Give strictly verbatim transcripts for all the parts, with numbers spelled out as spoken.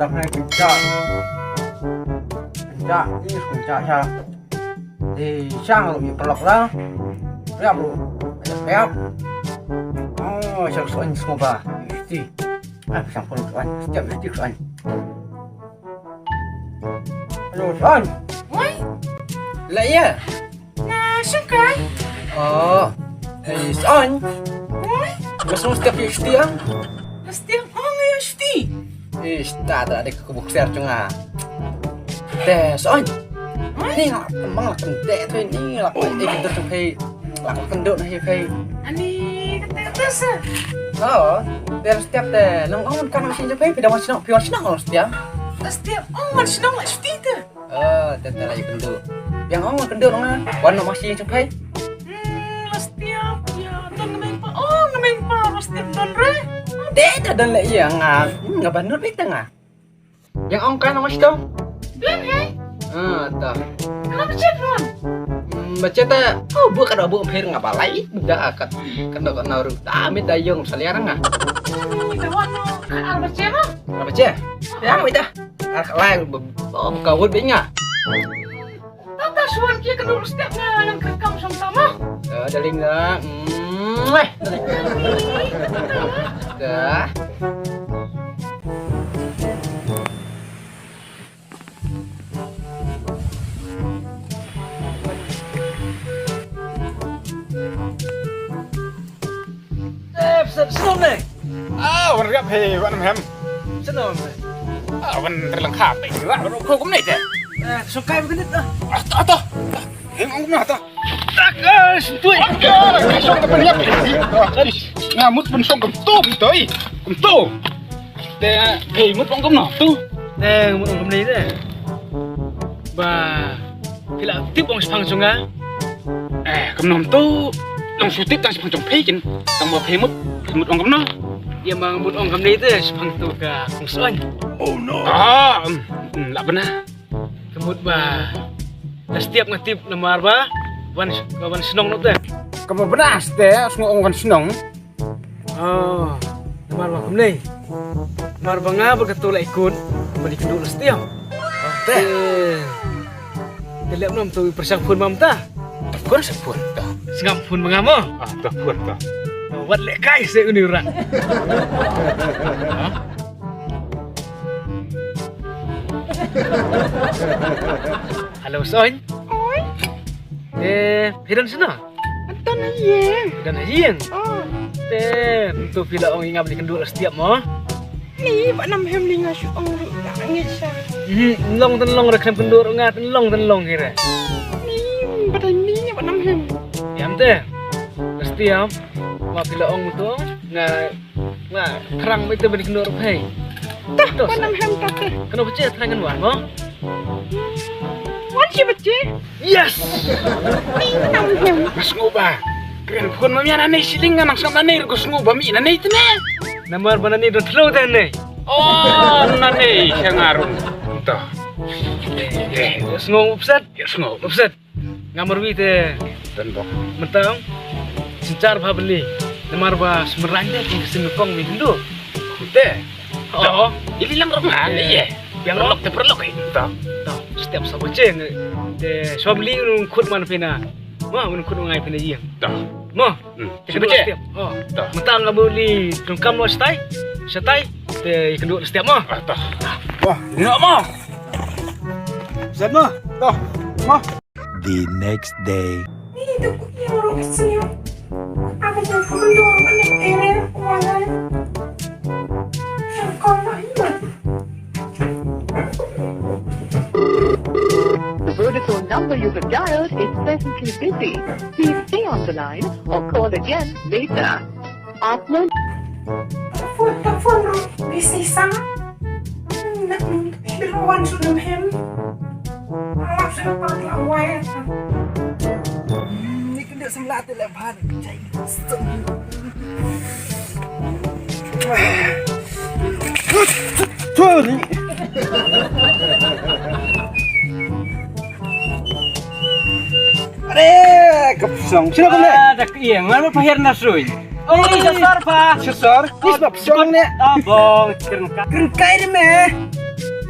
Tang hai kynjah. Kynjah, ih, kynjah sha. Di shang ruh ïa paralok la. Riap ruh ïa riap. Oh, shang Soiñ sngewbha. Ïa Siti. Ah, shang phone Soiñ. Step ïa Siti Soiñ. Hello, Soiñ. Oi. La ïa. Nga shangkai. Oh. Eh, Soiñ. Oi. Nga sngewstep ïa Siti ah. Step ong ïa Siti. Eh, Siti ta da dei ka bukser jong nga. Te Soiñ. Oi. Ni nga mang la kan de tu ni la kan de tu tu kai. La kan do na hi kai. Ani kata kata sa. Oh, te step te nang ong kan shin jong kai pi da wan shnong pi wan shnong step. Step ong wan shnong la Siti te. Oh, te te la ïa kynduh. Biang ong kynduh nga. Wan noh masi jong phai. Hmm, la Stiap ïa don nga meng pa. Oh, nga meng pa la Stiap don re. Te te don le ïa nga. Hmm, nga banut beit nga. Biang ong kai noh masi dong. Biang hai. Ah, ta. Kenapa chat non? Hmm, baca ta. Oh, bu kada bu phir nga balai. Da kat kendo kendo ru. Da mit da yung saliar nga. Hmm, da wan no. Ar baca no. Ar baca. Ya, wita. Ar lai bu kawut beit nga. Tata suan kia kedua step na nang kerekam sama-sama. Ya, darling dah. Mwah. Dah. Eh, pesan snom ne. Ah, wan riap he, wan hem. Snom ne. Ah, wan terlengkap. Eh, riap wan ko kumne te. Eh, sukai begitu ah. Ah, to, to. Hem ong kumne to. Tak, eh, sentui. Song ke peniap. Ngamut pun song kem tu, toi. Kem tu. Te, eh, mut ong kumne tu. Te, mut ong kumne te. Ba. Phi la tip ong shipang jong nga. Eh, kumno tu. Long shu tip tang shipang jong phi kin. Tang ba phi mut, phi mut ong kumno. Ïa ma mut ong kumne te shipang tu ka kong Soiñ. Oh no. Ah, mm, mm, la bana. Ka mut ba. La Stiap nga tip namar ba. Wan, wan shnong no te. Ka ba bana ste, sngo ong wan shnong. Oh, namar ba kumne. Namar ba nga ba ka tu la ikut, ba di kynduh la Stiap. Te. Te lep nom tu pyrshang phone mam ta. Phone sa phone ta. Sngap phone ma nga mo. Ah, ta phone ta. Wat leh kai se uni orang. Hello Soiñ. Oi. Eh, phi don shano? Don ha ïing. Don ha ïing. Oh. Te, tu phi la ong ïa nga ba di kynduh la Stiap mo. Ni ba nam hem li nga shu ong ruh da ngi sha. Hmm, long ten long re khlem kynduh ruh nga ten long ten long kire. Ni ba dei ni ba nam hem. Ïam te. La Stiap. Ma phi la ong tu nga nga thrang ba ite ba di kynduh ruh phai. Tah ba nam hem ta te. Kano ba che thrang kan wan mo. Wan shi bache. Yes! Ni nang hem. Nga sngew ba. Kren phone ma mia nangne shilling nga nang sngap nangne ruh sngew ba mi nangne tene. Namar ba nangne don thlo tene. Oh, nangne sha nga ruh. Nto. Eh, eh, sngew upset. Ya sngew upset. Nga marwei te. Don bok. Mentang. Synchar bha beli. Namar ba smerang te kin kesin kong mi hindu. Te. Oh. Ili lang rong ha, eh, ye. Biang lok te perlok eh. Ta. Ta. Setiap sabo je nge. Te suamli nung khut man pina. Ma nung khut ngai pina ye. Ta. Ma. Hmm. Te kedua setiap. Oh. Ta. Mentang abu li tungkam lo setai. Setai. Te kedua setiap ma. Ah, ta. Wah, ni ma. Zat ma. Ta. Ma. The next day. Ni tu ku yang orang senyum. Aku pun mendorong anak ere kuangan. Yang kau nak hidup. The Vodafone number you have dialed is presently busy. Please stay on the line or call again later. Upload. Telepon, telepon, bisi sangat. Hmm, nak minta hiruan sudah hem. Alah, saya pakai awal. Hmm, ni kena semlat tu lah, Bang. Sorry. Are, ka psong. Sino kene? Ah, dak iya, ngan ba pahir na sui. Oh, ni sasar pa. Sasar, kis ba psong ne. Ah, bong, kren ka. Kren kai de me.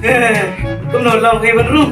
Eh, kumno, long hi ban rum?